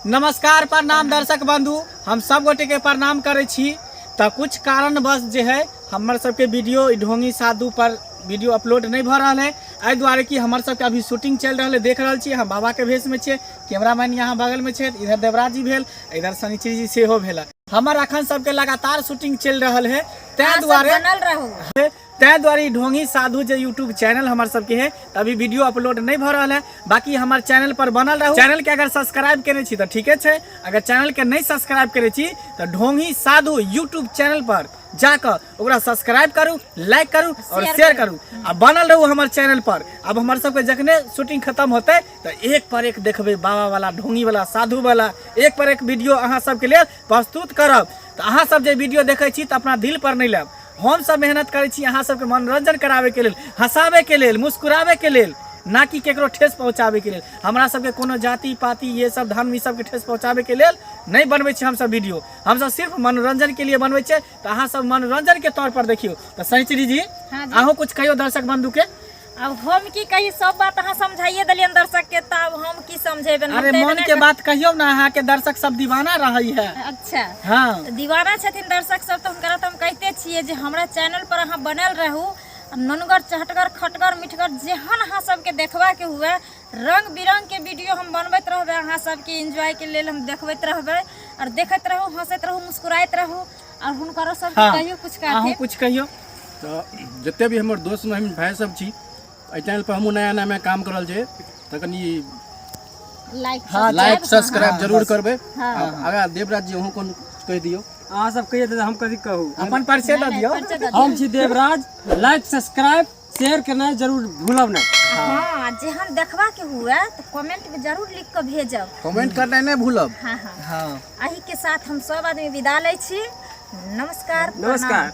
नमस्कार, प्रणाम दर्शक बंधु, हम सब गोटे के प्रणाम करै छी। तऽ कुछ कारणवश जे है हमर सबके वीडियो ई ढोंगी साधु पर वीडियो अपलोड नहि भऽ रहल है, एहि दुआरे कि हमर सबके अभी शूटिंग चलि रहल है। देख रहल छी हम बाबा के भेष में छियै, कैमरामैन यहाँ बगल में छथि, इधर देवराज जी भेल, इधर शनिचरी जी सेहो भेल। हमर अखन सबके लगातार शूटिंग चलि रहल है, ताहि अहाँ सब दुआरे बनल रहू। ताहि दुआरे ई ढोंगी साधु जे यूट्यूब चैनल हमर सबके है, तऽ अभी वीडियो अपलोड नहि भऽ रहल है। बाकी हमर चैनल पर बनल रहू। चैनल के अगर सब्सक्राइब केने छी तऽ ठीके छै, अगर चैनल के नहि सब्सक्राइब केने छी तऽ ढोंगी साधु यूट्यूब चैनल पर जाकऽ ओकरा सब्सक्राइब करू, लाइक करू और शेयर शेयर करू आ बनल रहू हमर चैनल पर। अब हमर सबके जखने शूटिंग खत्म होतै तऽ एक पर एक देखबै बाबा वाला, ढोंगी वाला, साधु वाला, एक पर एक वीडियो अहाँ सबके लेल प्रस्तुत करब। तऽ अहाँ सब जे वीडियो देखै छी तऽ अपना दिल पर नहि लेब। हम सब मेहनत करै छी अहाँ सबके मनोरंजन कराबैके लेल, हँसाबैके लेल, मुस्कुराबैके लेल, ना कि केकरो ठेस पहुँचाबैके लेल। हमरा सबके कोनो जाति पाति ये सब धर्म ई सबके ठेस पहुँचाबैके लेल नहि बनबै छी हमसब वीडियो, हमसब सिर्फ मनोरंजन के लिए बनबै छियै। तऽ अहाँ सब मनोरंजन के तौर पर देखियौ। तऽ शनिचरी जी, हाँ जी। अहूँ कुछ कहियौ दर्शक बंधु के। अब हम की कही, सब बात अहाँ समझाइए देलियन दर्शक के, तऽ अब हम की समझेबनि? हम अरे तऽ मन एतने के बात कहियौ ना, अहाँ के दर्शक सब दीवाना रहै है। अच्छा। हाँ। तऽ दीवाना छथिन दर्शक सब, तऽ हुनकरा तऽ हम कहिते छियै जे हमरा चैनल पर अहाँ बनल रहू। आ नुनगर, चहटगर, खटगर, मिठगर जेहन अहाँ सबके देखबाके हुए, रंग बिरंग के वीडियो हम बनबैत रहबै। अहाँ सबके एंजॉय के लेल हम देखबैत रहबै और देखैत रहू, हंसैत रहू, मुस्कुराइत रहू। और हुनकरो सबके कहियो कुछ अहूँ कहथिन। कुछ कहियो। तऽ जते भी हमर दोस्त महिम भाई सब छी, एहि चैनल पर हमहूँ नया नया में काम करल छै, तऽ कनि लाइक लाइक सब्सक्राइब जरूर बस। करबै। आगा देवराज जी, अहूँ कोन कहि दियौ। अहाँ सब कहिए तऽ हम कथी कहू? अपन परिचय दऽ दियौ। हम छी देवराज। लाइक सब्सक्राइब शेयर केनाइ जरूर भूलब नहि। हाँ, जेहन देखबा के हुए तो कमेंट में जरूर लिख के भेजब। कमेंट करनाइ नहि भूलब। हाँ हाँ। हाँ। एही के साथ हम सब आदमी विदा लै छी। नमस्कार, प्रणाम। नमस्कार।